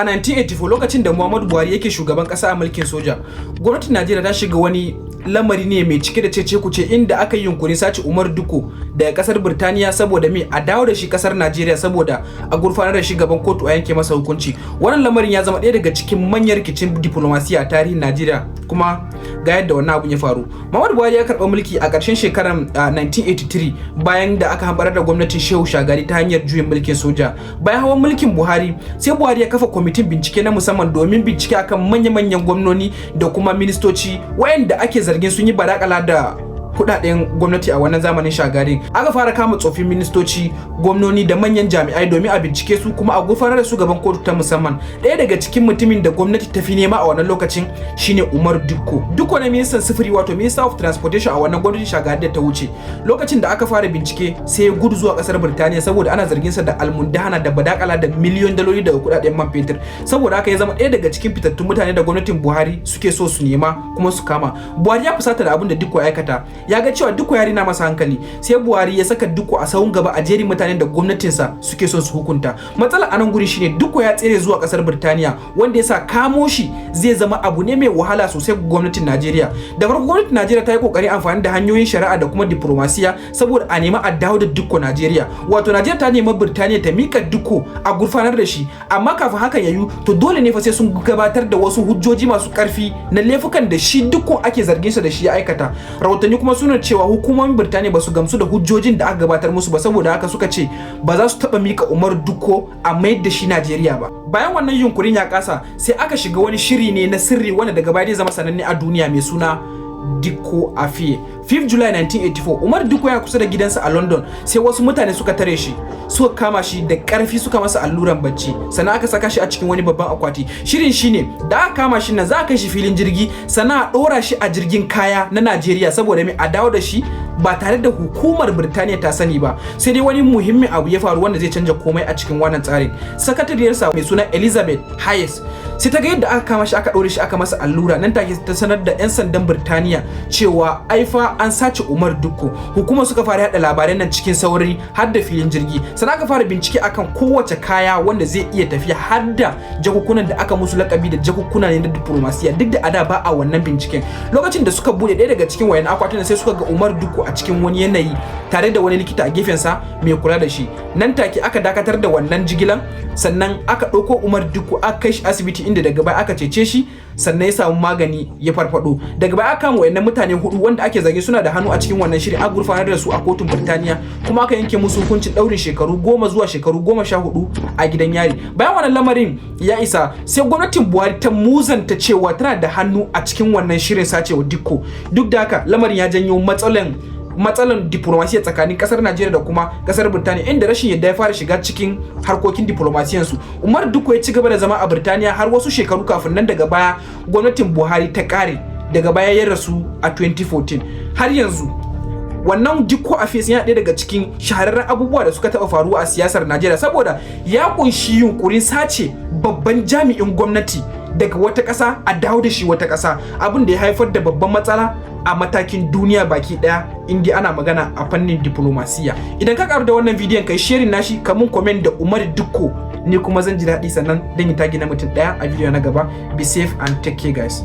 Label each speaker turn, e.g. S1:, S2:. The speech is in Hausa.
S1: A 1984, lokacin da Muhammadu Buhari yake shugaban kasa a mulkin soja, gwamnatin Najeriya ta shiga wani lamari ne mai cike da cece kuce, inda aka yi yunkurin sace Umar Dikko daga kasar Birtaniya saboda me a dawo da shi kasar Najeriya, saboda a gurfanar da shi gaban kotu a yanke masa hukunci. Wannan lamarin ya zama ɗaya daga cikin manyan rikicin diplomasiya a tarihin Najeriya. Kuma ga yadda wannan abun ya faru. Muhammadu Buhari ya karɓi mulki a ƙarshen shekarar 1983, bayan da aka hambarar da gwamnatin Shehu Shagari ta hanyar juyin mulkin soja. Bayan hawan mulkin Buhari, sai Buhari ya kafa kwamitin bincike na musamman domin bincike akan manya-manyan gwamnoni da kuma ministoci wayanda ake zargin sun yi badakala da kudaden gwamnati a wannan zamanin Shagari. Aka fara kama tsofin ministoci, gwamnoni da manyan jami'ai domin a bincike su kuma a gurfanar da su gaban kotu ta musamman. Ɗaya daga cikin mutumin da gwamnati ta fi nema a wannan lokacin shine Umar Dikko. Dikko na ministan sufuri, wato Minister of Transportation, a wannan gwamnatin Shagari da ta wuce. Lokacin da aka fara bincike, sai ya gudu zuwa kasar Birtaniya saboda ana zargin sa da almundahana da badakala da miliyon daloli daga kudaden man fetur. Saboda haka ya zama ɗaya daga cikin fitattun mutane da gwamnatin Buhari suke so su nema kuma su kama. Buhari ya fusata da abin da Dikko ya aikata. Ya ga cewa Dikko ya rina masa hankali. Sai Buhari ya saka Dikko a sahun gaba a jerin mutanen da gwamnatinsa suke son su hukunta. Matsala a nan guri shine Dikko ya tsere zuwa kasar Birtaniya, wanda ya sa kamo shi zai zama abu ne mai wahala sosai ga gwamnatin Najeriya. Da farko gwamnatin Najeriya ta yi kokarin amfani da hanyoyin shari'a da kuma diplomasiya saboda a nemi a dawo da Dikko Najeriya, wato Najeriya ta nemi Birtaniya ta mika Dikko a gurfanar da shi. Amma kafin hakan ya yiwu, to dole ne fa sai sun gabatar da wasu hujjoji masu karfi na laifukan da shi Dikko ake zargin sa da shi ya aikata. Rahotanni kuma suna cewa hukumomin Birtaniya ba su gamsu da hujjojin da aka gabatar musu ba, saboda haka suka ce ba za su taba mika Umar Dikko a mayar da shi Najeriya ba. Bayan wannan yunkurin ya kasa, sai aka shiga wani shiri ne na sirri wanda daga baya zai zama sananne a duniya mai suna Dikko Affair. 5 July 1984, Umar Dikko ya kusa da gidansa a London, sai wasu mutane suka tare shi, suka kama shi da karfi, suka masa alluran bacci, sannan aka saka shi a cikin wani babban akwati. Shirin shine da aka kama shi nan, za a kai shi filin jirgi, sannan a dora shi a jirgin kaya na Najeriya saboda mai a dawo da shi ba tare da hukumar Birtaniya ta sani ba. Sai dai wani muhimmin abu ya faru wanda zai canja komai a cikin wannan tsarin. Sakatariyarsa mai suna Elizabeth Hayes sai ta ga yadda aka kama shi, aka ɗaure shi, aka masa allura. Nan take ta sanar da 'yan sandan Birtaniya cewa ai fa an sace Umar Dikko. Hukumar suka fara yada labaran nan cikin sauri har da filin jirgi. Sannan aka fara bincike akan kowace kaya wanda zai iya tafiya, har da jakunkunan da aka musu lakabi da jakunkuna ne na diplomasiya, duk da ada ba a wannan binciken. Lokacin da suka bude ɗaya daga cikin wayan akwatunan, sai suka ga Umar Dikko a cikin wani yanayi tare da wani likita a gefensa mai kula da shi. Nan take aka dakatar da wannan jigilan, sannan aka ɗauko Umar Dikko aka kai shi asibiti, inda daga baya aka cece shi, sannan ya samu magani ya farfado. Daga baya aka kama wayannan mutane hudu wanda ake zargi suna da hannu a cikin wannan shirin, aka gurfanar da su a kotun Birtaniya, kuma aka yanke musu hukuncin daurin shekaru 10 zuwa shekaru 14 a gidan yari. Bayan wannan lamarin ya isa, sai gwamnatin Buhari ta muzanta cewa tana da hannu a cikin wannan shirin sacewa Dikko. Duk da haka, lamarin ya janyo matsalan diplomasiya tsakanin kasar Najeriya da kuma kasar Birtaniya, inda rashin yadda ya fara shiga cikin harkokin diplomasiyan su. Umar Dikko ya ci gaba da zama a Birtaniya har wasu shekaru kafin nan daga baya gwamnatin Buhari ta kare. Daga baya ya rasu a 2014. Har yanzu wannan Dikko Affair yana ɗaya daga cikin shahararren abubuwa da suka taɓa faruwa a siyasar Najeriya, saboda ya kunshi yunkurin sace babban jami'in gwamnati daga wata ƙasa a dawo da shi wata ƙasa, abin da ya haifar da babban matsala a matakin duniya baki ɗaya, inda ana magana a fannin diplomasiya. Idan ka karu da wannan bidiyon, kai sharing nashi, ka mun comment da Umar Dikko, ni kuma zan ji daɗi, sannan dan yi tagging na mutum ɗaya a bidiyo na gaba. Be safe and take care, guys.